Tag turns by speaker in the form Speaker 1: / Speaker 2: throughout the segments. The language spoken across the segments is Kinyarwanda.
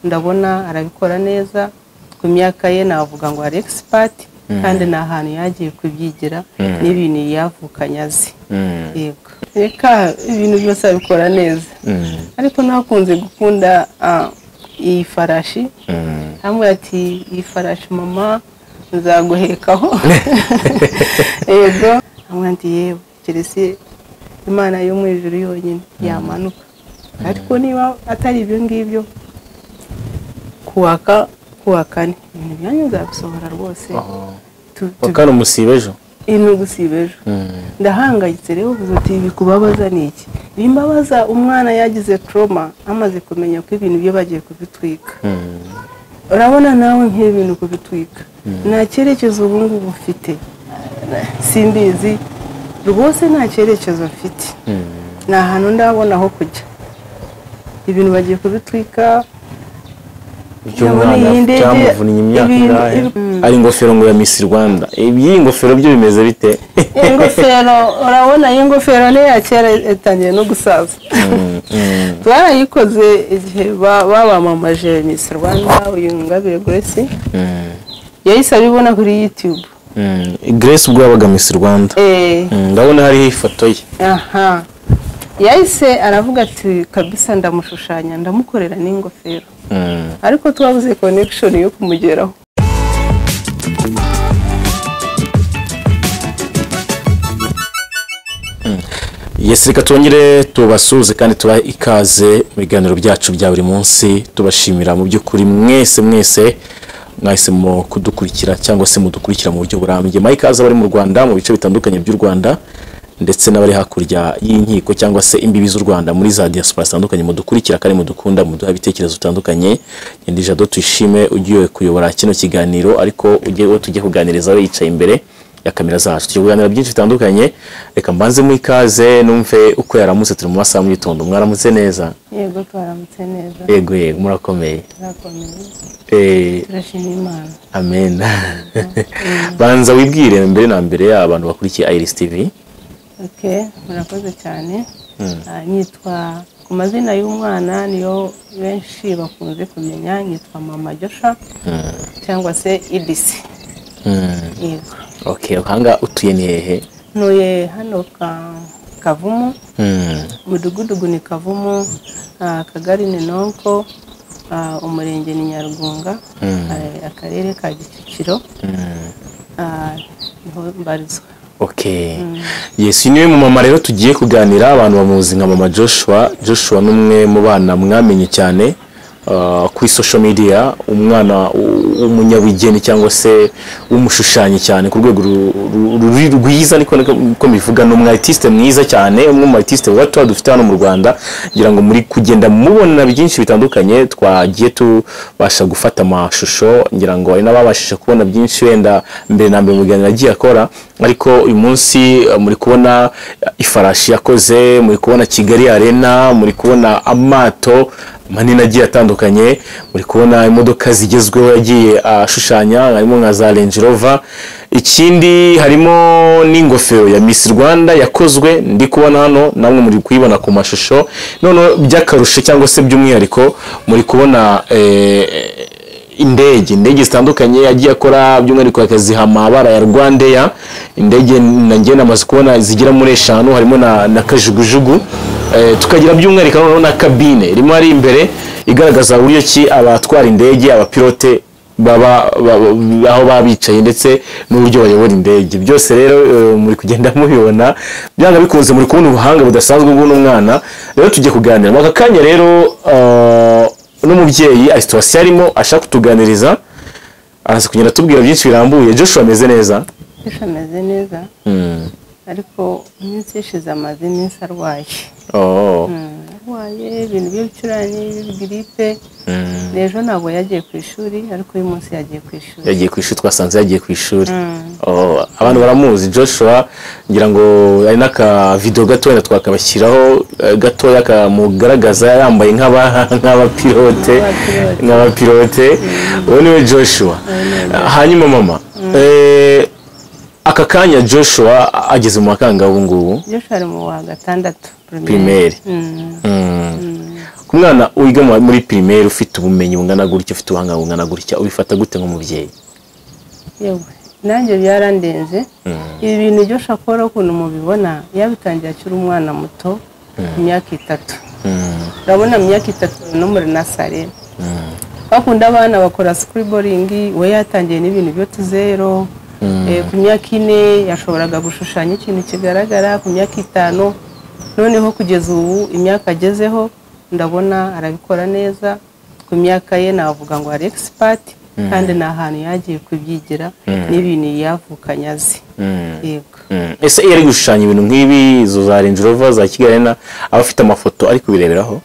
Speaker 1: Ndabona arabikora neza ku myaka ye, navuga ngo ari expert, kandi ni ahantu yagiye kubyigira n'ibintu yavukanye azi. Yego, reka ibintu byose abikora neza. Ariko nakunze gukunda iyi farashi, hamwe ati iyi farashi mama nzaguhekaho. Yego, hamwe ati yewe keretse Imana yo mu ijuru yonyine yamanuka, ariko niba atari ibyo ngibyo kuwa kane ibintu byanyu nzabisohora rwose.
Speaker 2: Wakane umusiba ejo?
Speaker 1: Ino gusiba ejo. Ndahangayitse rero, uvuze uti bikubabaza ni iki? Bimbabaza umwana yagize trauma amaze kumenya ko ibintu byo bagiye kubitwika. Urabona nawe nk'ibintu kubitwika nta cyerekezo ubu ngubu ufite, simbizi rwose, nta cyerekezo mfite, nta hantu ndabona aho kujya. Ibintu bagiye kubitwika.
Speaker 2: Cyamuvunnye imyaka ingahe? Ari ingofero ngo ya Miss Rwanda. Iyi ngofero byo bimeze bite?
Speaker 1: Ingofero urabona, iyi ngofero ni ya kera itangiye no gusaza. Twarayikoze igihe babamamaje Miss Rwanda, uyu Ingabire Grace yahise abibona kuri YouTube.
Speaker 2: Grace ubwo yabaga Miss Rwanda. Ndabona hariho ifoto ye.
Speaker 1: Aha. Yahise aravuga ati kabisa ndamushushanya, ndamukorera n'ingofero. Ariko twabuze connection yo kumugeraho.
Speaker 2: Yes, reka twongere tubasuhuze kandi tubahe ikaze mu biganiro byacu bya buri munsi, tubashimira mu by'ukuri mwese mwese mwahisemo kudukurikira cyangwa se mudukurikira mu buryo burambye. Mike aza bari mu Rwanda mu bice bitandukanye by'u Rwanda ndetse n'abari hakurya y'inkiko cyangwa se imbibi z'u Rwanda muri za diaspora zitandukanye, mudukurikira kandi mudukunda, muduha ibitekerezo bitandukanye. Ndi Jado Tuyishime ugiye kuyobora kino kiganiro, ariko ugiye tujye kuganiriza we yicaye imbere ya kamera zacu. Tugiye kuganira byinshi bitandukanye. Reka mbanze mu ikaze numve uko yaramutse. Turi mu masaha mu gitondo. Mwaramutse neza?
Speaker 1: Yego, twaramutse neza.
Speaker 2: Yego yego, murakomeye?
Speaker 1: Turakomeye. Turashima Imana.
Speaker 2: Amen. Banza wibwire mbere na mbere abantu bakurikiye Iris TV.
Speaker 1: Okay, murakoze cyane. Nitwa ku mazina y'umwana niyo benshi bakunze kumenya, nitwa Mama Joshua cyangwa se Idisi. Yego.
Speaker 2: Okay, uhanga utuye ni hehe?
Speaker 1: Ntuye hano Kavumu. Mudugudu ni Kavumu, akagari ni Nonko, umurenge ni Nyarugunga, akarere ka Kicukiro. Niho mbarizwa.
Speaker 2: Okay. Yes, niwe mu mama rero tugiye kuganira. Abantu bamuzi nka Mama Joshua. Joshua numwe mu bana mwamenye cyane kuri social media, umwana w'umunyabugeni cyangwa se w'umushushanyi cyane ku rwego rwiza, niko ko bivuga. Ni umu artiste mwiza cyane, umwe mu artiste bato dufite hano mu Rwanda. Ngira ngo muri kugenda mubona byinshi bitandukanye twagiye tubasha gufata amashusho, ngira ngo hari n'ababashije kubona byinshi wenda mbere na mbere mu biganiro agiye akora. Ariko uyu munsi muri kubona ifarashi yakoze, muri kubona Kigali Arena, muri kubona amato manini agiye atandukanye, muri kubona imodoka zigezweho yagiye ashushanya, harimo nka za Range Rover. Ikindi harimo n'ingofero ya Miss Rwanda yakozwe, ndi kubona hano namwe muri kuyibona ku mashusho. None by'akarusho cyangwa se by'umwihariko muri kubona indege zitandukanye yagiye akora, by'umwihariko akaziha amabara ya Rwandair. Indege nanjye namaze kubona zigera muri 5, harimo na kajugujugu. Tukagira by'umwihariko noneho na kabine irimo ari imbere igaragaza uburyo ki abatwara indege, abapilote baba aho babicaye ndetse n'uburyo bayobora indege. Byose rero muri kugenda mubibona, byanga bikunze muri kubona ubuhanga budasanzwe bw'uno mwana. Rero tugiye kuganira mu kanya rero n'umubyeyi ari situation arimo ashaka kutuganiriza, araza kugenda tubwira byinshi birambuye. Joshua ameze neza?
Speaker 1: Joshua ameze neza. Ariko iminsi ishize amaze iminsi arwaye. Arwaye ibintu by'ibicurane, gripe. N'ejo ntabwo yagiye ku ishuri, ariko uyu munsi yagiye ku ishuri.
Speaker 2: Yagiye ku ishuri, twasanze yagiye ku ishuri. Abantu baramuzi Joshua, ngira ngo ari n'aka video gatoya twakabashyiraho gatoya kamugaragaza yambaye nk'abapilote, nk'abapilote. Uwo niwe Joshua. Hanyuma mama, aka kanya Joshua ageze mu makanga ubu ngubu.
Speaker 1: Joshua ari mu wa 6
Speaker 2: primaire. Ku Umwana wiga muri primaire ufite ubumenyi bungana gutya, ufite ubuhanga bungana gutya, ubifata gute nk'umubyeyi?
Speaker 1: Yewe, nanjye byarandenze. Ibi bintu Joshua akora, ukuntu mubibona, yabitangiye akiri umwana muto, imyaka 3. Urabona mu myaka 3 no muri nursery bakunda abana bakora scribbling, we yatangiye n'ibintu byo tuzero. Ku myaka 4 yashoboraga gushushanya ikintu kigaragara, ku myaka 5, noneho kugeza ubu imyaka agezeho ndabona arabikora neza. Ku myaka ye navuga ngo ari expert, kandi ni ahantu yagiye kubyigira, n'ibintu yavukanye azi. Yego.
Speaker 2: Ese iyo ari gushushanya ibintu nk'ibi, izo za Range Rover za Kigali Arena, aba afite amafoto ari kubireberaho?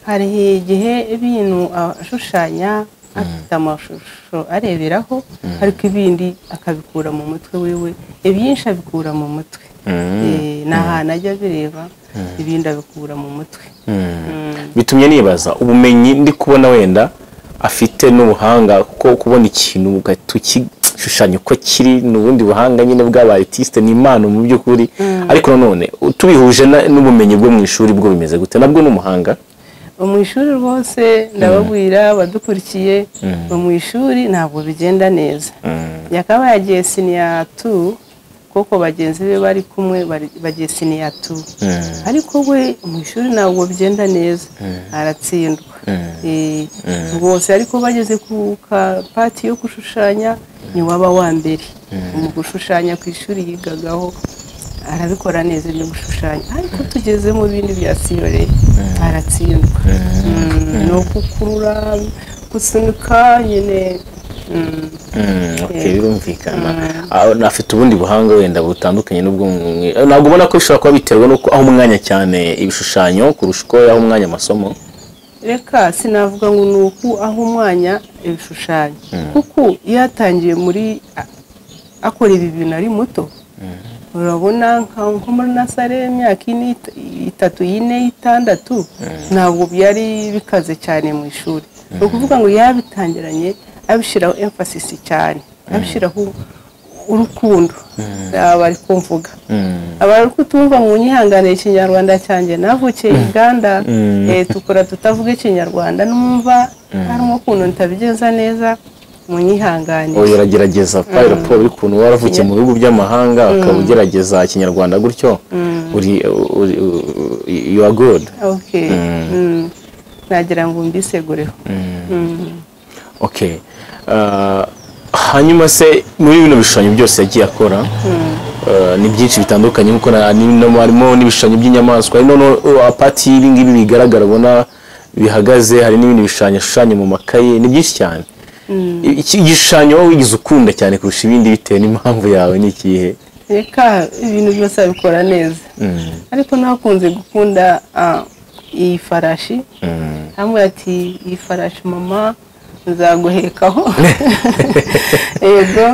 Speaker 1: Hari igihe ibintu ashushanya afite amashusho areberaho, ariko ibindi akabikura mu mutwe wiwe, ibyinshi abikura mu mutwe. Ni ahantu ajya abireba, ibindi abikura mu mutwe.
Speaker 2: Bitumye nibaza ubumenyi ndi kubona wenda afite n'ubuhanga, kuko kubona ikintu ugahita ukishushanya uko kiri ni ubundi buhanga nyine bw'aba artiste, ni impano mu by'ukuri. Ariko nanone tubihuje n'ubumenyi bwo mu ishuri bwo bimeze gute? Nabwo ni umuhanga?
Speaker 1: Mu ishuri rwose ndababwira abadukurikiye, mu ishuri ntabwo bigenda neza. Yakaba yagiye senior 2, kuko bagenzi be bari kumwe bagiye senior 2, ariko we mu ishuri ntabwo bigenda neza, aratsindwa rwose. Ariko bageze ku part yo gushushanya ni waba wa mbere mu gushushanya ku ishuri yigagaho, arabikora neza ibyo gushushanya. Ariko tugeze mu bindi bya theory aratsindwa, no gukurura, gusunika nyine.
Speaker 2: Okay, birumvikana. Afite ubundi buhanga wenda butandukanye n'ubwo. Ntabwo ubona ko bishobora kuba biterwa n'uko aho umwanya cyane ibishushanyo kurusha uko yaha umwanya amasomo?
Speaker 1: Reka, sinavuga ngo ni uku aho umwanya ibishushanyo, kuko iyo yatangiye muri akora ibi bintu ari muto, urabona nko muri nursery imyaka 4, 3, 4, 6, ntabwo byari bikaze cyane mu ishuri. Ni ukuvuga ngo yabitangiranye abishyiraho emphasis cyane, abishyiraho urukundo. Aba ari kumvuga, abari kutumva mu nyihanganire ikinyarwanda cyanjye, navukiye Uganda, tukora tutavuga ikinyarwanda, numva harimo ukuntu ntabigenza neza, mu nyihanganire.
Speaker 2: Oya, uragerageza par rapport y'ukuntu waravukiye mu bihugu by'amahanga ukaba ugerageza ikinyarwanda gutyo, uri you are good.
Speaker 1: Okay. Nagira ngo mbisegureho.
Speaker 2: Okay. Hanyuma se muri bino bishushanyo byose yagiye akora, ni byinshi bitandukanye, nkuko harimo n'ibishushanyo by'inyamaswa, hari noneho apart y'ibi ngibi bigaragara ubona bihagaze, hari n'ibindi bishushanyo ashushanya mu makaye, ni byinshi cyane. Igishushanyo wowe wigize ukunda cyane kurusha ibindi bitewe n'impamvu yawe ni ikihe?
Speaker 1: Reka, ibintu byose abikora neza, ariko nakunze gukunda iyi farashi. Hamwe ati: "Iyi farashi mama nzaguhekaho." Yego.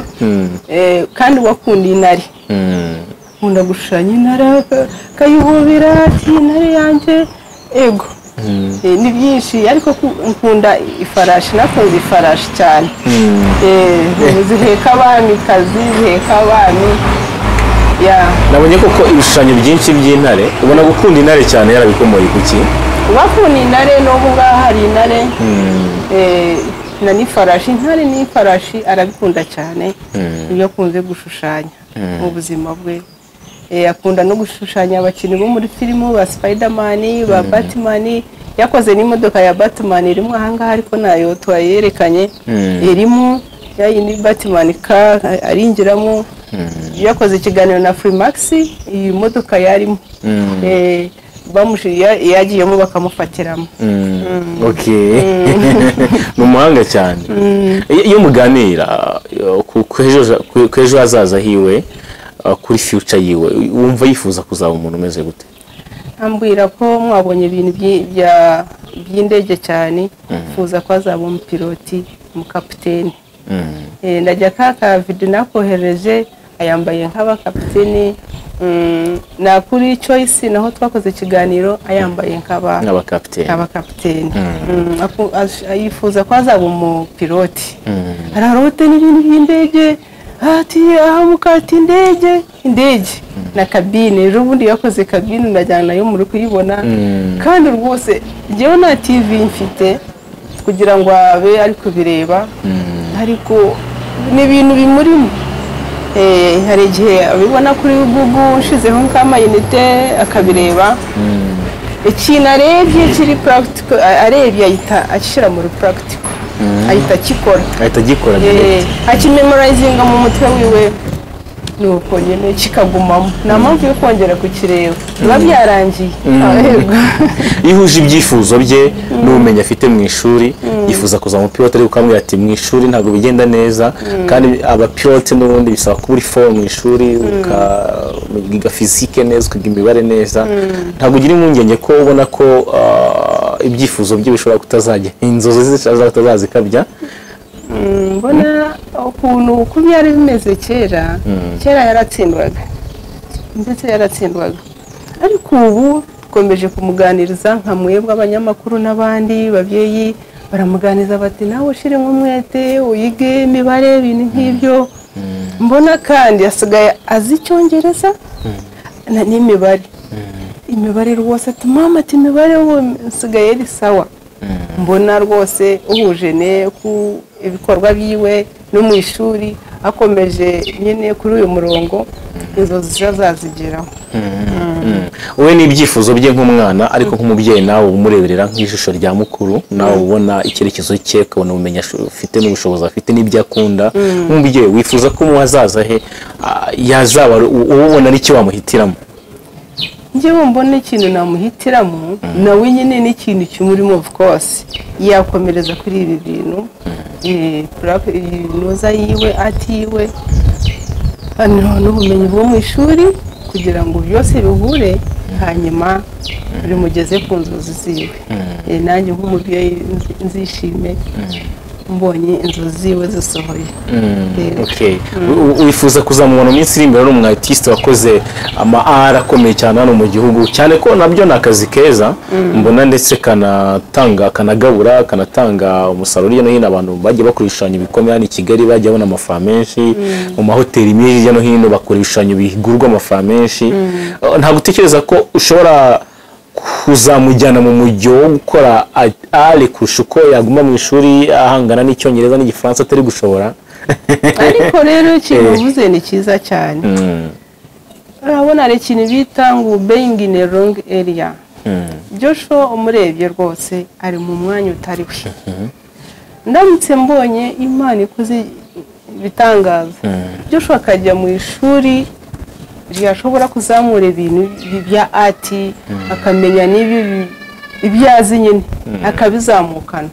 Speaker 1: Kandi wakunda intare, nkunda gushushanya intare, akayihobera ati: "Intare yanjye." Ego. Ni byinshi, ariko nkunda ifarashi, nakunze ifarashi cyane. Ziheka abamikazi, ziheka abami ya.
Speaker 2: Nabonye koko ibishushanyo byinshi by'intare. Ubona gukunda intare cyane yarabikomoye kuki?
Speaker 1: Bakunda intare, n'ubu ngaha hari intare na n'ifarashi. Intare n'ifarashi arabikunda cyane, ibyo akunze gushushanya mu buzima bwe. Akunda no gushushanya abakinnyi bo muri filime ba Spiderman, ba Batman. Yakoze n'imodoka ya Batman irimo ahangaha, ariko nayo twayerekanye. Irimo ya yindi Batman ka arinjiramo. Yakoze ikiganiro na Freemax, iyi modoka yarimo. Yagiyemo bakamufatiramo.
Speaker 2: Okay, ni umuhanga cyane. Iyo muganira ku ejo hazaza hiwe, kuri future yiwe, wumva yifuza kuzaba umuntu umeze gute?
Speaker 1: Ambwira ko mwabonye ibintu by'indege cyane, fuza ko azaba umupiloti, umukapiteni. Ndajya ka video nakohereje, ayambaye nk'abakapiteni. Na kuri Choice naho twakoze ikiganiro ayambaye nk'aba
Speaker 2: nk'abakapiteni.
Speaker 1: Nk'abakapiteni. Yifuza ko azaba umupiloti, ararote n'ibintu by'indege, ati ahamuka, ati indege, indege. Na kabine, ejo bundi yakoze kabine, ndajyana nayo muri kuyibona. Kandi rwose njyewe nta TV mfite kugira ngo abe ari kubireba, ariko ni ibintu bimurimo. Hari igihe abibona kuri Google, nshizeho nk'amayinite akabireba. Ikintu arebye kiri practical, arebye ahita ashyira muri practical, ahita akikora.
Speaker 2: Ahita agikora direct.
Speaker 1: Akimemorizinga mu mutwe wiwe, nuko nyine kikagumamo, nta mpamvu yo kongera kukireba, biba byarangiye. Yego.
Speaker 2: Iyo uhuje ibyifuzo bye n'ubumenyi afite mu ishuri, yifuza kuzaba umupilote, ariko ukamubwira ati mu ishuri ntabwo bigenda neza, kandi abapilote n'ubundi bisaba kuba uri fort mu ishuri, ukiga fizike neza, ukiga imibare neza, ntabwo ugira impungenge ko ubona ko ibyifuzo bye bishobora kutazajya, inzozi ze zishobora kutazazikabya?
Speaker 1: Mbona ukuntu uko byari bimeze kera, kera yaratsindwaga, ndetse yaratsindwaga, ariko ubu dukomeje kumuganiriza nka mwebwe abanyamakuru n'abandi babyeyi baramuganiriza bati nawe ushyiremo umwete, wige imibare, ibintu nk'ibyo. Mbona kandi asigaye azi Icyongereza n'imibare. Imibare rwose ati mama, ati imibare ubu nsigaye ari sawa. Mbona rwose uhuje ne ku ibikorwa byiwe no mu ishuri, akomeje nyine kuri uyu murongo, inzozi zazazigeraho.
Speaker 2: Wowe n'ibyifuzo bye nk'umwana, ariko nk'umubyeyi nawe umureberera nk'ijisho rya mukuru, nawe ubona icyerekezo cye, ukabona ubumenyi afite n'ubushobozi afite n'ibyo akunda, nk'umubyeyi wifuza ko mu hazaza he yazaba uwo ubona n'icyo wamuhitiramo?
Speaker 1: Njyewe mbona ikintu namuhitiramo nawe nyine n'ikintu kimurimo, of course yakomereza kuri ibi bintu, inoza yiwe atiwe hano n'ubumenyi bwo mu ishuri, kugira ngo byose bihure, hanyuma bimugeze ku nzozi ziwe. Nanjye nk'umubyeyi nzishime mbonye inzozi ziwe zisohoye. Yego.
Speaker 2: Okay. Wifuza kuzamubona mu minsi iri imbere ari umu artiste wakoze ama art akomeye cyane hano mu gihugu, cyane ko nabyo ni akazi keza mbona, ndetse kanatanga, kanagabura, kanatanga umusaruro hirya no hino. Abantu bagiye bakora ibishushanyo bikomeye hano i Kigali bagiye babona amafaranga menshi, mu mahoteli menshi hirya no hino bakora ibishushanyo bigurwa amafaranga menshi. Ntabwo utekereza ko ushobora kuzamujyana mu mujyo wo gukora art kurusha uko yaguma mu ishuri ahangana n'Icyongereza n'Igifaransa atari gushobora?
Speaker 1: Ariko rero ikintu uvuze ni cyiza cyane. Urabona hari ikintu bita ngo being in a wrong area. Joshua umurebye rwose ari mu mwanya utari we. Ndamutse mbonye Imana ikoze ibitangaza, Joshua akajya mu ishuri ryashobora kuzamura ibintu bya art, akamenya n'ibi ibyo azi nyine akabizamukana,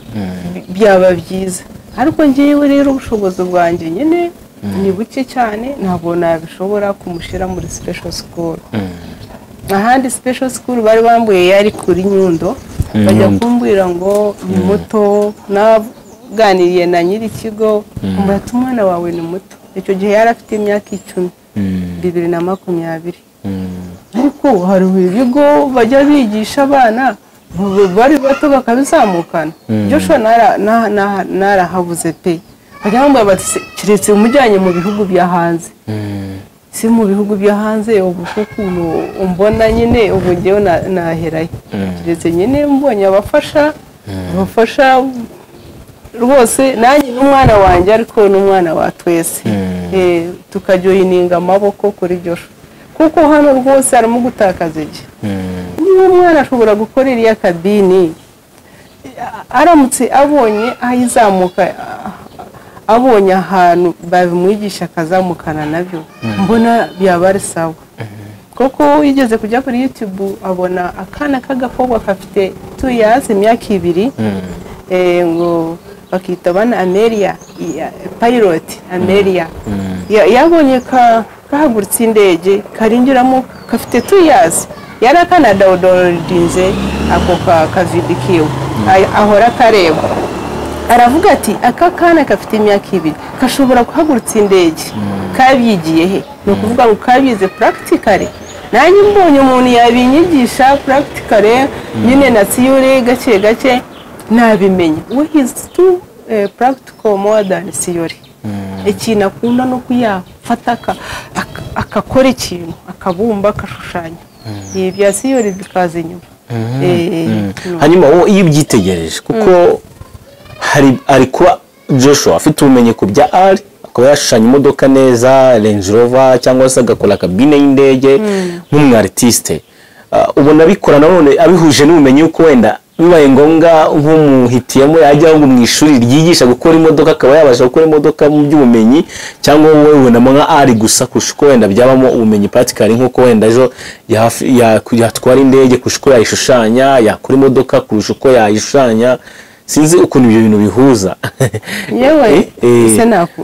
Speaker 1: byaba byiza. Ariko ngewe rero ubushobozi bwanjye nyine ni buke cyane, ntabwo nabishobora kumushyira muri special school. Ahandi special school bari bambuye yari kuri Nyundo, bajya
Speaker 2: Nyundo.
Speaker 1: kumbwira ngo ni muto. Naganiriye na nyiri ikigo, ati umwana wawe ni muto. Icyo gihe yari afite imyaka 10, 2020. Ariko hari ibigo bajya bigisha abana bari bato bakabizamukana. Joshua narahabuze pe. Bajya bambwira bati "Se, keretse umujyanye mu bihugu byo hanze." Si mu bihugu byo hanze ubu, ukuntu umbona nyine ubu ngewe naherayo, keretse nyine mbonye abafasha rwose, nanjye n'umwana wanjye, ariko n'umwana wa twese, tukajoyininga amaboko kuri Joshua, kuko hano rwose harimo gutakaza igihe. Niba umwana ashobora gukora iriya kabini, aramutse abonye aho izamuka, abonye ahantu babimwigisha akazamukana nabyo, mbona byaba ari sawa. Kuko yigeze kujya kuri YouTube abona akana k'agakobwa gafite 2 years, imyaka 2, ngo bakita bana Amelia, pilot Amelia. Yabonye kahagurutse indege, karinjiramo, gafite 2 years. Yari akanadawudodinze ako kavideo kiwe, ahora kareba, aravuga ati aka kana gafite imyaka 2 gashobora guhagurutsa indege, kabyigiye he? Ni ukuvuga ngo kabize practically. Nanjye mbonye umuntu yabinyigisha practically nyine na theory gake gake nabimenya. We is too practical more than theory. Ikintu akunda no kuyafata. Akakora ikintu, akabumba, akashushanya. Ibi bya theory bikaza inyuma.
Speaker 2: Hanyuma wowe iyo ubyitegereje, kuko hari ari kuba Joshua afite ubumenyi ku bya art, akaba yashushanya imodoka neza, Range Rover, cyangwa se agakora kabine y'indege nk'umu artiste, ubona abikora nanone abihuje n'ubumenyi yuko wenda bibaye ngombwa nk'umuhitiyemo yajya ngo mu ishuri ryigisha gukora imodoka, akaba yabasha gukora imodoka mu by'ubumenyi, cyangwa wowe ubonamo nka art gusa kurusha uko wenda byabamo ubumenyi practical, nk'uko wenda ejo yatwara indege kurusha uko yayishushanya, yakora imodoka kurusha uko yayishushanya? Sinzi ukuntu ibyo bintu bihuza.
Speaker 1: Yewe, ese naku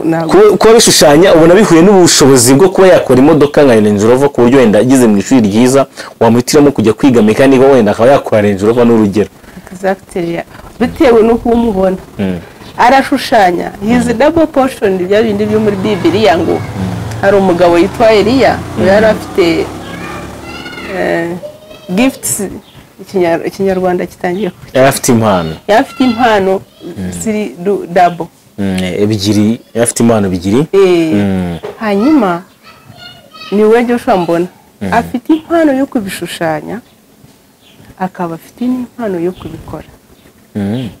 Speaker 2: Kuba bishushanya, ubona bihuye n'ubushobozi bwo kuba yakora imodoka nka Range Rover, ku buryo wenda ageze mu ishuri ryiza wamuhitiramo kujya kwiga mechanic, wenda akaba yakora Range Rover n'urugero?
Speaker 1: Exactly. Bitewe n'uko umubona arashushanya, his double portion, bya bindi byo muri Bibiliya ngo hari umugabo yitwa Eliya yari afite gifts, Ikinyarwanda kitangiye
Speaker 2: Yari afite impano.
Speaker 1: Yari afite impano ziri double.
Speaker 2: Ebyiri, yari afite impano ebyiri.
Speaker 1: Hanyuma niwe Joshua mbona afite impano yo kubishushanya, akaba afite n'impano yo kubikora.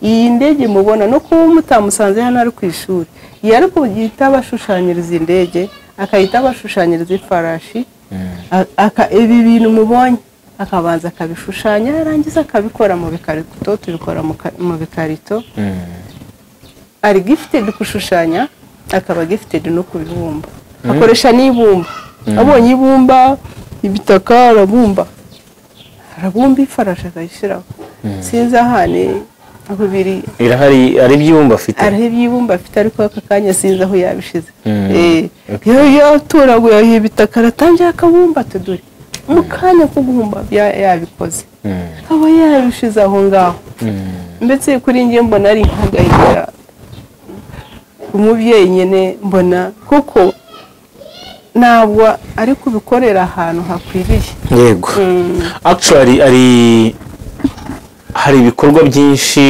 Speaker 1: Iyi ndege mubona, no kuba mutamusanze hano ari ku ishuri, yari kugihita abashushanyiriza indege, akahita abashushanyiriza ifarashi, ibi bintu mubonye akabanza akabishushanya, yarangiza akabikora mu bikarito. Tubikora mu bikarito. Ari gifted gushushanya, akaba gifted no kubibumba. Akoresha n'ibumba. Abonye ibumba, ibitaka, arabumba, arabumba ifarashi akayishyiraho. Sinzi ahantu aho biri.
Speaker 2: Irahari, ari ibyumba afite.
Speaker 1: Hariho ibyibumba afite, ariko aka kanya sinzi aho yabishize. Iyo yatoraguye ibitaka, aratangira akabumba, tudure mu kanya ko guhumba yabikoze, aba yabishize aho ngaho. Ndetse kuri njye mbona ari nk'agahinda umubyeyi nyine mbona, kuko ntabwo ari kubikorera ahantu hakwiriye.
Speaker 2: Yego, actually ari hari ibikorwa byinshi,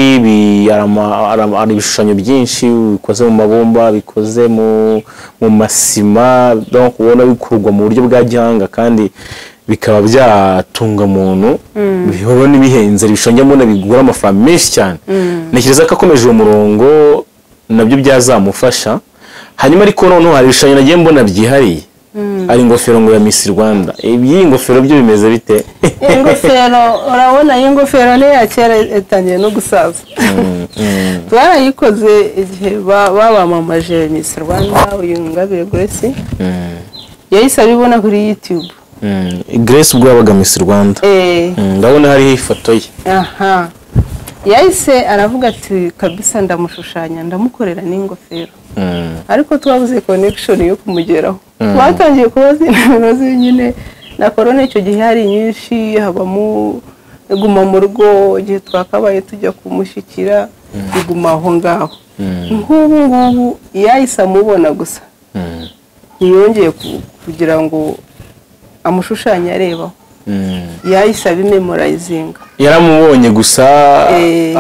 Speaker 2: hari ibishushanyo byinshi bikoze mu mabumba, bikoze mu masima, donc ubona bikorwa mu buryo bwa gihanga kandi bikaba byatunga umuntu. Bihora bihenze, ibishushanyo mbona bigura amafaranga menshi cyane. Ntekereza ko akomeje uwo murongo nabyo byazamufasha. Hanyuma ariko noneho hari ibishushanyo nagiye mbona byihariye, hari ingofero ngo ya Miss Rwanda. Iby'iyi ngofero byo bimeze bite?
Speaker 1: Ingofero, urabona iyi ngofero ni iya kera, itangiye no gusaza. Twarayikoze igihe babamamaje Miss Rwanda, uyu Ngabire Grace yahise abibona kuri YouTube.
Speaker 2: Grace ubwo yabaga Miss Rwanda. Ndabona hariho ifoto ye.
Speaker 1: Aha, yahise aravuga ati: "Kabisa ndamushushanya, ndamukorera n'ingofero." Ariko twabuze connection yo kumugeraho. Twatangiye kubaza ibibazo nyine na corona icyo gihe hari nyinshi, habamo guma mu rugo, igihe twakabaye tujya kumushyikira biguma aho ngaho. Nk'ubu ngubu yahise amubona gusa, ntiyongeye kugira ngo amushushanye arebaho, yahise abimemorizinga.
Speaker 2: Yaramubonye gusa,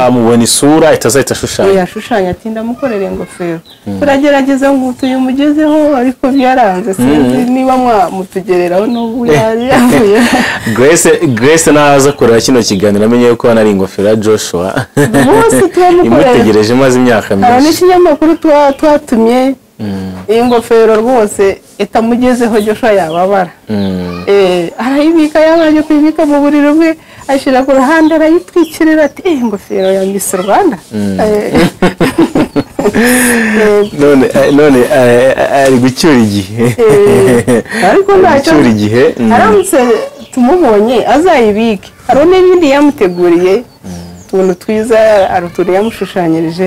Speaker 2: amubona isura, ahita azahita ashushanya.
Speaker 1: Yashushanya ati: "Ndamukorera ingofero." Turagerageza ngo tuyimugezeho, ariko byaranze. Sinzi niba mwamutugereraho n'ubu yari yavuye.
Speaker 2: Grace naza kureba kino kiganiro amenye yuko hano ari ingofero ya Joshua
Speaker 1: Bose turamukorera.
Speaker 2: imutegereje imaze imyaka
Speaker 1: Hari
Speaker 2: myinshi.
Speaker 1: n'ikinyamakuru twatumye iyi ngofero. Rwose itamugezeho Joshua yababara. Arayibika, yabanje kuyibika mu buriri bwe, ashyira ku ruhande, arayitwikirira, ati: "Ingofero ya Miss Rwanda."
Speaker 2: None ari gucyura igihe.
Speaker 1: Ariko
Speaker 2: Ari
Speaker 1: ntacyo.
Speaker 2: gucyura igihe.
Speaker 1: Aramutse tumubonye azayibike. Hari n'ibindi yamuteguriye, utuntu twiza, hari utuntu yamushushanyirije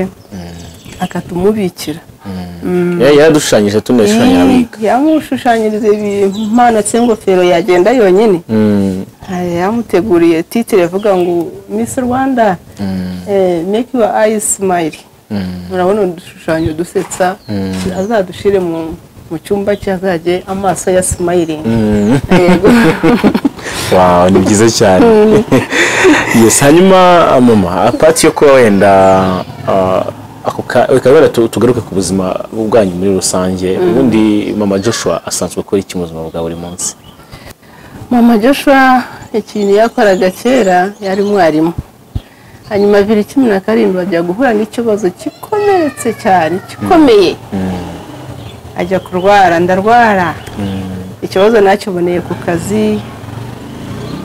Speaker 1: akatumubikira.
Speaker 2: Yaradushushanyije tunashushanya abika.
Speaker 1: Yamushushanyiriza impano, se ingofero yagenda yonyine? Yamuteguriye titre ivuga ngo "Miss Rwanda, make your eyes smile." Murabona udushushanyo dusetsa, azadushire mu cyumba cye, azajye amaso ya smiling. Yego.
Speaker 2: Wow, ni byiza cyane. Yes, hanyuma mama, apart yo kuba wenda Ako reka wenda tugaruke ku buzima bwanyu muri rusange. Ubundi Mama Joshua asanzwe akora iki mu buzima bwa buri munsi?
Speaker 1: Mama Joshua ikintu yakoraga kera yari mwarimu, hanyuma 2017 bajya guhura n'ikibazo gikomeretse cyane gikomeye, ajya kurwara, ndarwara. Ikibazo nakiboneye ku kazi,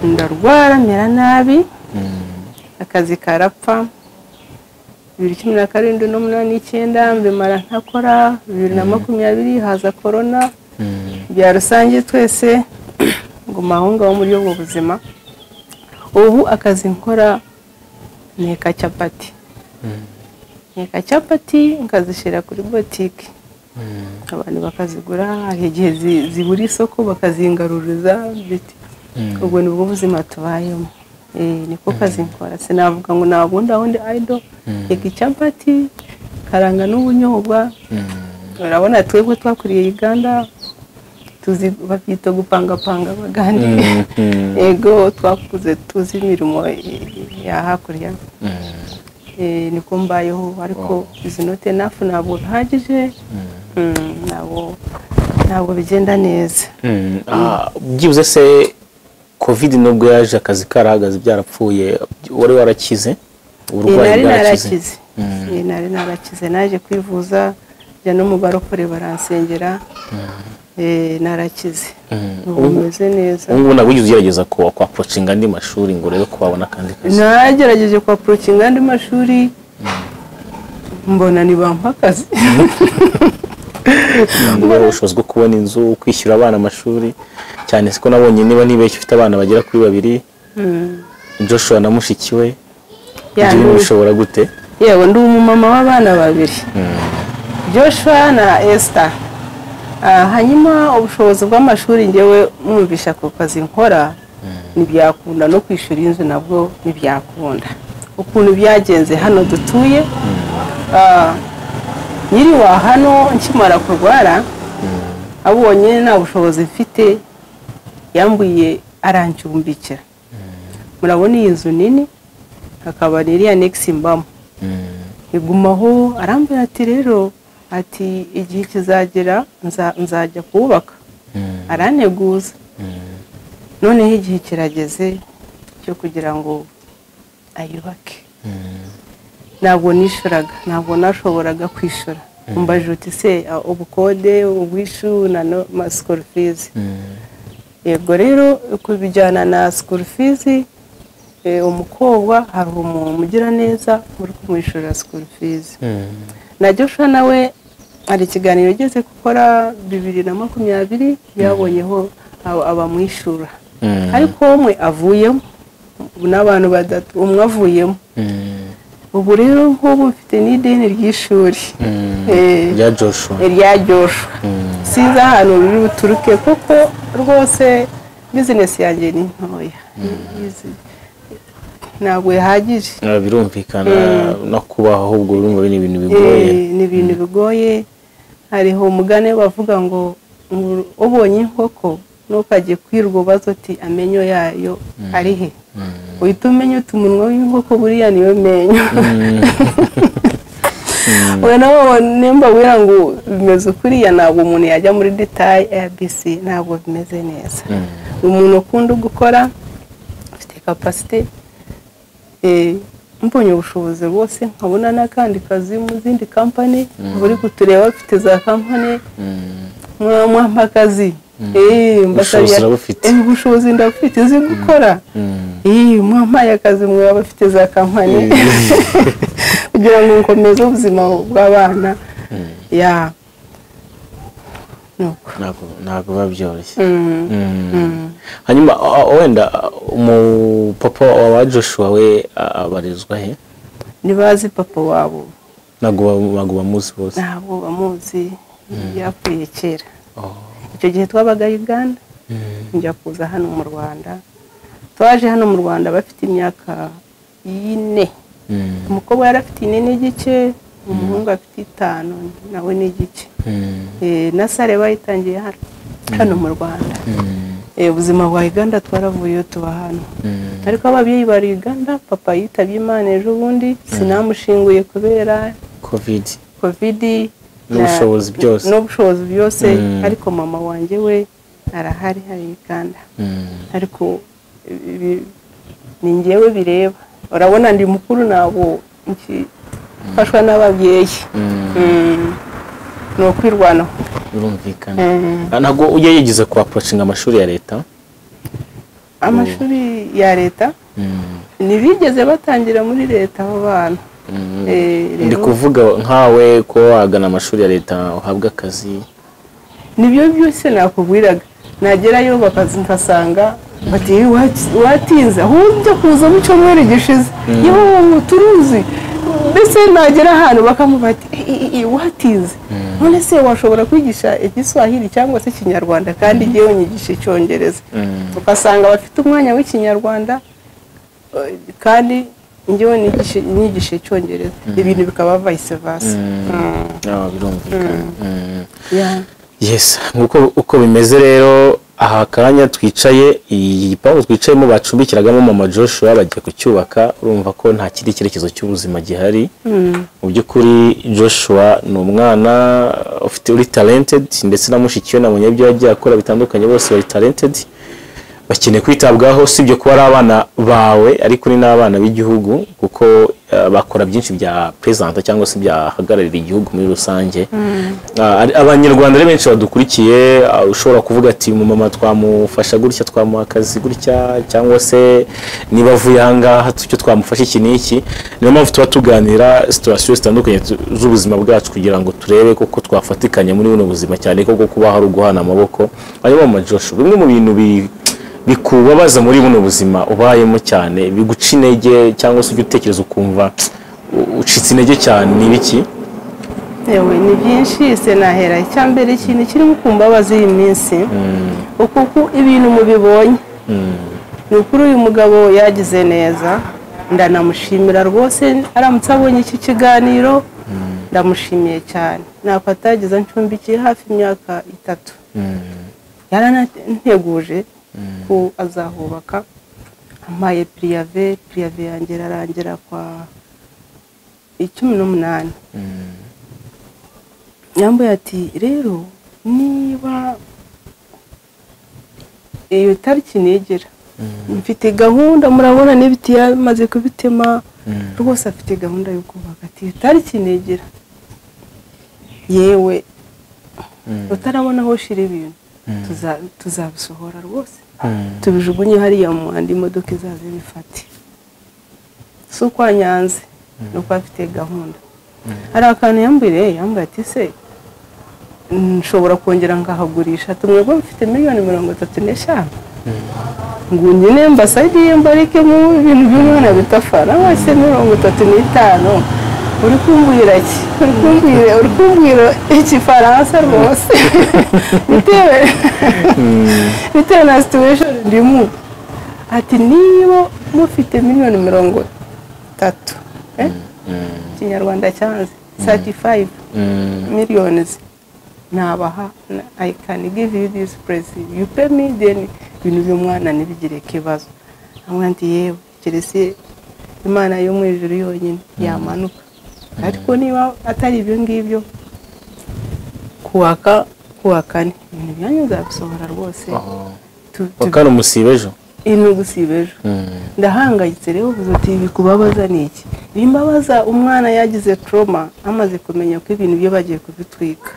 Speaker 1: ndarwara mera nabi, akazi karapfa. 2017 n'umunani n'icyenda mbimara ntakora. 2020 haza corona, bya rusange twese nguma aho ngaho muri ubwo buzima. Ubu akazi nkora nteka capati, nteka capati nkazishyira kuri botike, abantu bakazigura. Hari igihe zibura isoko bakazingaruriza biti. Ubwo ni bwo buzima tubayemo. Niko kazi nkora, sinavuga ngo nabunda wundi idle. Nteka capati, karanga n'ubunyobwa. Urabona twebwe twakuriye Uganda, tuzi babyita gupangapanga abagande. Ego twakuze tuzi imirimo ya hakurya. Niko mbayeho, ariko izi note nafu ntabwo bihagije, ntabwo bigenda neza.
Speaker 2: Byibuze se covid nubwo yaje akazi karahagaze byarapfuye, wari warakize uburwayi bwarakize?
Speaker 1: Nari narakize, naje kwivuza, njya no mu barokore baransengera, narakize, ubu meze neza.
Speaker 2: Ubu ntabwo wigeze ugerageza ku approachinga andi mashuri ngo urebe ko wabona akandi kazi?
Speaker 1: Nagerageje ku approachinga andi mashuri, mbona ntibampa akazi.
Speaker 2: Ubushobozi bwo kubona inzu, kwishyura abana amashuri, cyane siko nabonye niba nibeshye ufite abana bagera kuri 2, Joshua na mushiki we, ibyo bishobora gute?
Speaker 1: Yewe ndi umumama w'abana 2, Joshua na Esther. Hanyuma ubushobozi bw'amashuri ngewe mwumvisha ku kazi nkora ntibyakunda, no kwishyura inzu nabwo ntibyakunda. Ukuntu byagenze hano dutuye, nyiri wa hano nkimara kurwara abonye nta bushobozi mfite, yambuye arancumbikira. Murabona iyi nzu nini, hakaba n'iriya annex mbamo, igumaho. Arambwira ati rero, ati igihe kizagera nzajya kubaka, aranteguza. Noneho igihe kirageze cyo kugira ngo ayubake. Ntabwo nishuraga, ntabwo nashoboraga kwishyura. Mbajije uti se ubukode, ubwishu na school fees? Yego rero kubijyana na school fees, umukobwa hari umuntu umugiraneza uri kumwishyurira school fees. Na Joshua nawe hari ikiganiro ugeze gukora 2020, yabonyeho abamwishyura, ariko umwe avuyemo n'abantu batatu, umwe avuyemo. Ubu rero nk'ubu mfite n'ideni ry'ishuri
Speaker 2: rya Joshua,
Speaker 1: rya Joshua. Sinzi ahantu ruri buturuke, kuko rwose bizinesi yanjye ni ntoya, ntabwo ihagije.
Speaker 2: Birumvikana no kubaho, ahubwo urumva ni ibintu bigoye.
Speaker 1: Ni ibintu bigoye. Hariho umugani bavuga ngo ubonye inkoko ntukajye kwirwa ubaza uti amenyo yayo ari he, uhita umenya uti umunwa w'inkoko buriya niyo menyo. Nimba wira ngo bimeze kuriya, ntabwo umuntu yajya muri detail ABC, ntabwo bimeze neza. Umuntu ukunda gukora, afite capacity, mbonye ubushobozi bwose nkabona n'akandi kazi mu zindi company, buri kutureba bafite za company, mwampa akazi. Ubushobozi ndabufite, nzi gukora. Mwampaye akazi mwe abafite za company, kugira ngo nkomeze ubuzima bw'abana.
Speaker 2: Ntabwo biba byoroshye. Hanyuma wenda umupapa wa Joshua we abarizwa he?
Speaker 1: Ntibazi papa wabo.
Speaker 2: Ntabwo bamuzi bose?
Speaker 1: Ntabwo bamuzi, yapfuye kera. Icyo gihe twabaga Uganda, njya kuza hano mu Rwanda. Twaje hano mu Rwanda bafite imyaka 4. Umukobwa yari afite 4 n'igice, umuhungu afite 5 nawe n'igice. Na sare bayitangiye hano mu Rwanda. Ubuzima bwa Uganda twaravuyeyo tuba hano. Ariko ababyeyi bari Uganda, papa yitabye Imana ejo bundi, sinamushinguye kubera Covid
Speaker 2: n'ubushobozi byose,
Speaker 1: n'ubushobozi byose. Ariko mama wanjye we arahari, hari Uganda. Ariko ni njyewe bireba, urabona ndi mukuru nabo mfashwa n'ababyeyi. Ni ukwirwanaho.
Speaker 2: Birumvikana. Ntabwo ujya yigize ku approaching amashuri ya leta?
Speaker 1: Amashuri ya leta ntibigeze batangira muri leta abo bana.
Speaker 2: Ndi kuvuga nkawe ko wagana amashuri ya leta uhabwa akazi.
Speaker 1: Nibyo byose nakubwiraga, nagerayo bakazasanga bati watinze, ahubwo kuza mu cyumweru gishize, yewe turuzi. Mbese nagera ahantu bakamuba ati watinze, none se washobora kwigisha Igiswahili cyangwa se Ikinyarwanda kandi ngewe nyigisha Icyongereza? Ugasanga bafite umwanya w'Ikinyarwanda kandi ngewe nyigisha Icyongereza, ibintu bikaba vice versa.
Speaker 2: Birumvikana. Yes, nkuko uko bimeze rero aha kanya twicaye igipangu twicayemo bacumbikiragamo mama Joshua bagiye kucyubaka, urumva ko nta kindi cyerekezo cy'ubuzima gihari. Mu by'ukuri Joshua ni umwana ufite uri talented, ndetse na mushiki we nabonye ibyo yagiye akora bitandukanye, bose bari talented, bakeneye kwitabwaho. Sibyo kuba ari abana bawe ariko ni n'abana b'igihugu, kuko bakora byinshi bya present cyangwa se byahagararira igihugu muri rusange. Abanyarwanda rero benshi badukurikiye, ushobora kuvuga ati umumama twamufasha gutya, twamuha akazi gutya, cyangwa se niba avuye aha ngaha icyo twamufasha iki n'iki. Niyo mpamvu tuba tuganira situation zitandukanye z'ubuzima bwacu kugira ngo turebe koko twafatikanya muri buno buzima, cyane koko kuba hari uguhana amaboko. Hanyuma mama Joshua, bimwe mu bintu bikubabaza muri buno buzima ubayemo cyane, biguca intege cyangwa se ujya utekereza ukumva ucitse intege cyane, ni ibiki?
Speaker 1: Yewe ni byinshi, se nahera icyambere ikintu kirimo kumbabaza iyi minsi, kuko ibintu mubibonye. Ni ukuri uyu mugabo yagize neza, ndanamushimira rwose, aramutse abonye iki kiganiro ndamushimiye cyane. Ntabwo atagize ncumbikiye hafi imyaka 3, yarananteguje ko azahubaka, ampaye priyave yanjye irarangira kwa 18. Yambaye ati rero niba iyo tariki nigera mfite gahunda, murabona n'ibiti yamaze kubitema rwose, afite gahunda yo kubaka, ati iyo tariki nigera yewe utarabona aho shira ibintu tuzabisohora rwose, tubijugunye hariya mu muhanda imodoka izaze bifate. Si uko anyanze, ni uko afite gahunda. Hari akantu yambwiye ati se nshobora kongera nkahagurisha, tumwebwe mfite miliyoni 35 ngo nyine mbasaidiye mbarike mu bintu by'umwana bitafara wese 35. Uri kumbwira iki? Uri kumbwira Igifaransa rwose bitewe na situation ndimo. Ati niba mufite miliyoni 30 Kinyarwanda cyanze 35 millions nabaha, I can give you this price, you pay me then ibintu by'umwana ntibigire ikibazo. Amwe yewe keretse Imana yo mu ijuru yonyine yamanuka, ariko niba atari ibyo ngibyo kuwa kane ibintu byanyu nzabisohora rwose.
Speaker 2: Wakane umusiba ejo,
Speaker 1: gusiba ejo. Ndahangayitse rero, uvuze uti bikubabaza ni iki? Bimbabaza umwana yagize trauma amaze kumenya ko ibintu byo bagiye kubitwika.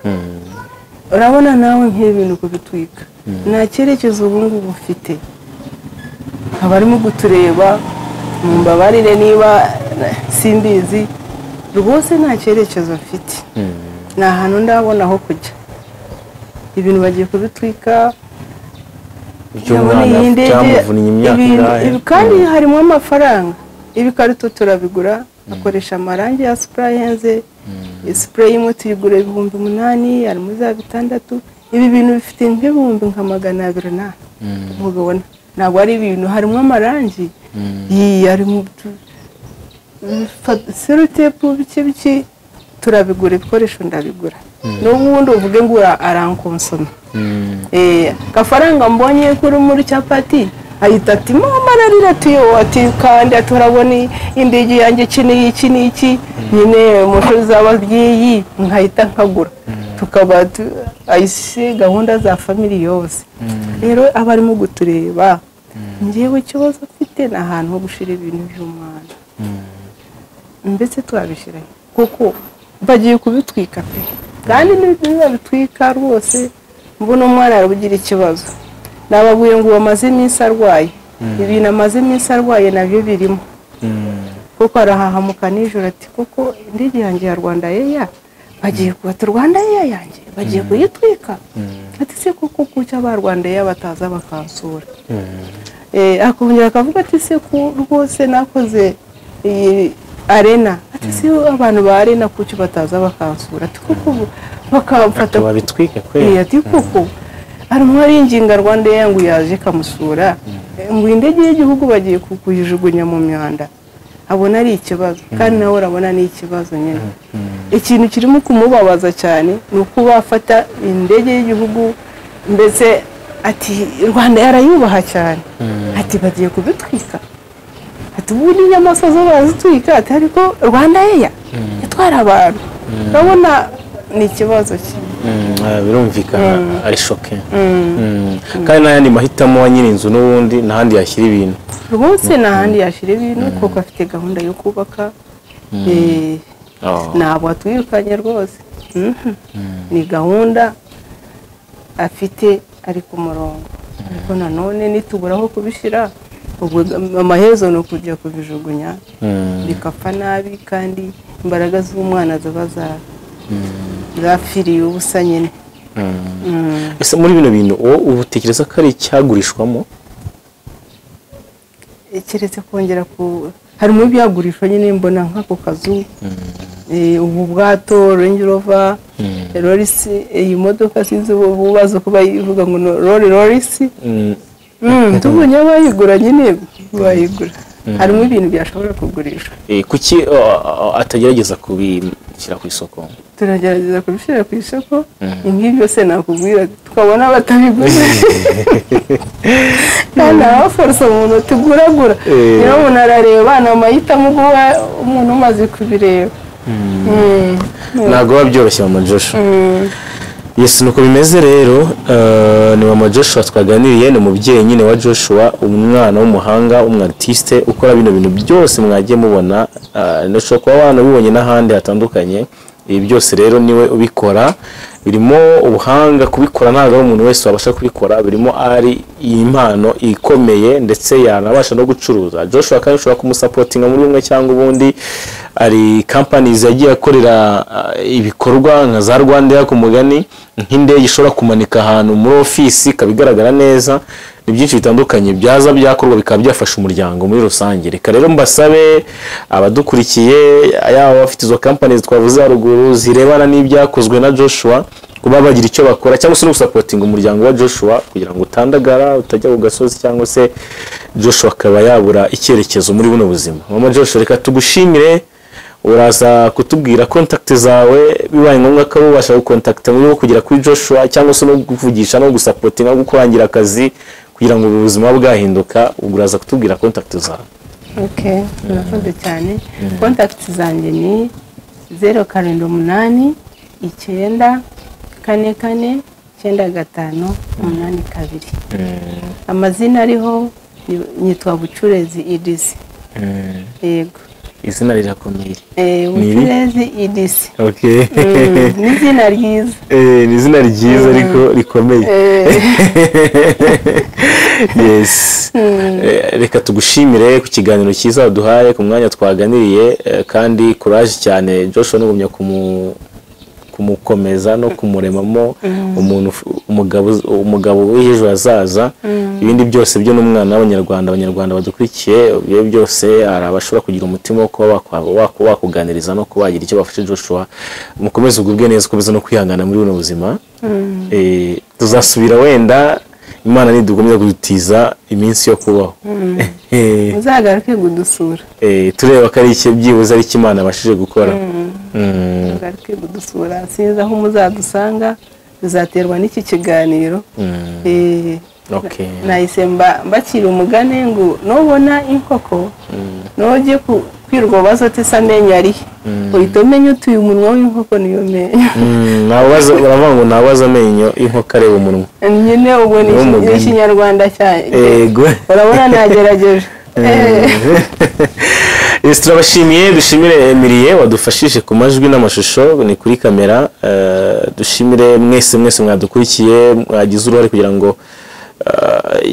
Speaker 1: Urabona nawe nk'ibintu kubitwika nta cyerekezo ubu ngubu ufite. Abarimo gutureba mumbabarire niba simbizi rwose, nta cyerekezo mfite, nta hantu ndabona aho kujya. Ibintu bagiye kubitwika kandi harimo amafaranga. Ibikarito turabigura, akoresha amarangi ya spray henze, spray imwe tuyigura 8,000, harimo za 6,000. Ibi bintu bifite nk'ibihumbi nka 200 na mugabona ntabwo ari ibintu, harimo amarangi harimo serotepu biki biki, turabigura, ibikoresho ndabigura. N'ubundi uvuge ngo arankonsoma. Gafaranga mbonye kuri muri capati ahita ati mama Ararira ati ati kandi aturabona indege yanjye ikeneye iki n'iki nyine mu z'ababyeyi nkahita nkagura tukaba ayise gahunda za family yose. Rero abarimo gutureba ngewe ikibazo mfite ni ahantu ho gushira ibintu by'umwana ndetse twabishira kuko bagiye kubitwika pe kandi nibabitwika rwose mbona umwana arabugira ikibazo. Nababwiye ngo amaze iminsi arwaye ibintu amaze iminsi arwaye nabyo birimo kuko arahahamuka nijoro ati kuko indege yanjye ya Rwanda Air bagiye kubata Rwanda Air yanjye bagiye kuyitwika ati se kuko kucya ba Rwanda Air bataza bakansura. Akongera akavuga ati se ko rwose nakoze iyi arena ati se abantu ba arena kuki bataza bakansura ati kuko bakamfata
Speaker 2: babitwike kwe
Speaker 1: ati kuko arimo aringinga Rwanda Air ngo yaje kamusura ngo indege y'igihugu bagiye kuyijugunya mu myanda abona ari ikibazo kandi nawe urabona ni ikibazo nyine. Ikintu kirimo kumubabaza cyane ni uko bafata indege y'igihugu mbese ati Rwanda yarayubaha cyane ati bagiye kubitwika ati ubundi inyamaswa zo barazitwika ati ariko Rwanda Air yatwara abantu urabona ni ikibazo cye.
Speaker 2: Birumvikana ari shoke. Kandi n'ayandi mahitamo wa nyiri inzu n'ubundi n'ahandi yashyira ibintu
Speaker 1: rwose n'ahandi yashyira ibintu kuko afite gahunda yo kubaka. Ntabwo atwirukanye rwose ni gahunda afite ari ku murongo ariko nanone nitubura aho kubishyira ubwo amahezo ni ukujya kubijugunya bikapfa nabi kandi imbaraga z'umwana ziba zapfiriye ubusa nyine.
Speaker 2: Ese muri bino bintu wowe ubutekereza ko ari icyagurishwamo?
Speaker 1: Keretse kongera ku harimo ibyagurishwa nyine mbona nk'ako kazu ubu bwato Range Rover Rolls iyi modoka sinzi ububazo kuba ivuga ngo Rolls tubonye bayigura nyine bayigura harimo ibintu byashobora kugurishwa.
Speaker 2: Kuki atagerageza kubishyira ku isoko?
Speaker 1: Turagerageza kubishyira ku isoko nk'ibyo se nakubwira tukabona batabiguze kandi abaforsa umuntu tuguragura niyo umuntu arareba ni amahitamo guha umuntu umaze kubireba.
Speaker 2: Ntabwo biba byoroshye Mama Joshua. Yes, nuko bimeze rero. Ni Mama Joshua twaganiriye, ni umubyeyi nyine wa Joshua, umwana w'umuhanga w'umwartiste ukora bino bintu byose mwagiye mubona, ndashobora kuba wanabibonye n'ahandi hatandukanye. Ibi byose rero niwe ubikora, birimo ubuhanga kubikora ntabwo ari umuntu wese wabasha kubikora, birimo ari impano ikomeye ndetse yanabasha no gucuruza. Joshua kandi ushobora kumusapotinga muri bumwe cyangwa ubundi, ari companies yagiye akorera ibikorwa nka za Rwanda Air ku mugani, nk'indege ishobora kumanika ahantu muri office ikabigaragara neza. Ni byinshi bitandukanye byaza byakorwa bikaba byafasha umuryango muri rusange. Reka rero mbasabe abadukurikiye yaba abafite izo companies twavuze haruguru zirebana n'ibyakozwe na Joshua kuba bagira icyo bakora cyangwa se no gusapotinga umuryango wa Joshua kugira ngo utandagara utajya ku gasozi cyangwa se Joshua akaba yabura icyerekezo muri buno buzima. Mama Joshua reka tugushimire, uraza kutubwira contact zawe bibaye ngombwa ko ubasha gukontakta muri bo kugera kuri Joshua cyangwa se no kuvugisha no gusapotinga no gukorangira akazi kugira ngo ubuzima bwahinduka, uraza kutubwira contact zawe.
Speaker 1: Okay, murakoze cyane. Contact zanjye ni 078 9 4 4 9 5 8 2. Amazina ariho nyitwa Bucurezi Idisi. Yego.
Speaker 2: Izina rirakomeye.
Speaker 1: Bucurezi Idisi.
Speaker 2: Okay.
Speaker 1: Ni izina ryiza.
Speaker 2: Ni izina ryiza ariko rikomeye. Yes. Reka tugushimire ku kiganiro cyiza waduhaye, ku mwanya twaganiriye, kandi courage cyane Joshua nugumya kumukomeza no kumuremamo umuntu umugabo w'ejo hazaza. Ibindi byose byo n'umwana w'abanyarwanda, abanyarwanda badukurikiye ibyo byose arabashobora kugira umutima wo kuba wakuganiriza no kubagira icyo bafashe Joshua. Mukomeze ugubwe neza, ukomeze no kwihangana muri buno buzima. Tuzasubira wenda Imana nidugomeza kudutiza iminsi yo kubaho.
Speaker 1: Muzagaruke kudusura.
Speaker 2: Tureba ko ari iki byibuze ari iki Imana abashije gukora.
Speaker 1: Muzagaruke kudusura, sinzi aho muzadusanga, bizaterwa n'iki kiganiro. Nahise mbakira umugani ngo nubona inkoko nujye kwirwa ubaza uti se amenyo arihe, uhita umenya utuye umunwa w'inkoko niyo menyo.
Speaker 2: Baravuga ngo ntawaza amenyo y'inkoko areba umunwa.
Speaker 1: Nyine ubwo ni ikinyarwanda cyane. Urabona nagerageje.
Speaker 2: Turabashimiye, dushimire Emilie wadufashije ku majwi n'amashusho ni kuri kamera, dushimire mwese mwese mwadukurikiye, mwagize uruhare kugira ngo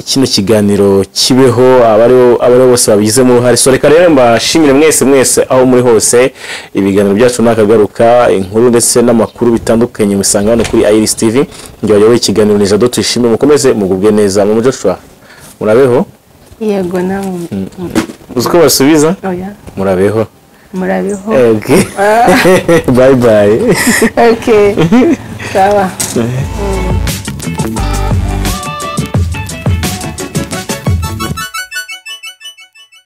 Speaker 2: kino kiganiro kibeho, abari bose babigizemo uruhare. So reka rero mbashimire mwese mwese aho muri hose, ibiganiro byacu nakagaruka, inkuru ndetse n'amakuru bitandukanye musanga hano kuri Iris TV. Njye wayoboye ikiganiro ni Jado Tuyishime, mukomeze mugubwe neza. Mama Joshua, murabeho?
Speaker 1: Yego namwe.
Speaker 2: Uzi ko basubiza?
Speaker 1: Oya.
Speaker 2: Murabeho.
Speaker 1: Murabeho.
Speaker 2: Okay. Bye bye.
Speaker 1: Okay. Sawa.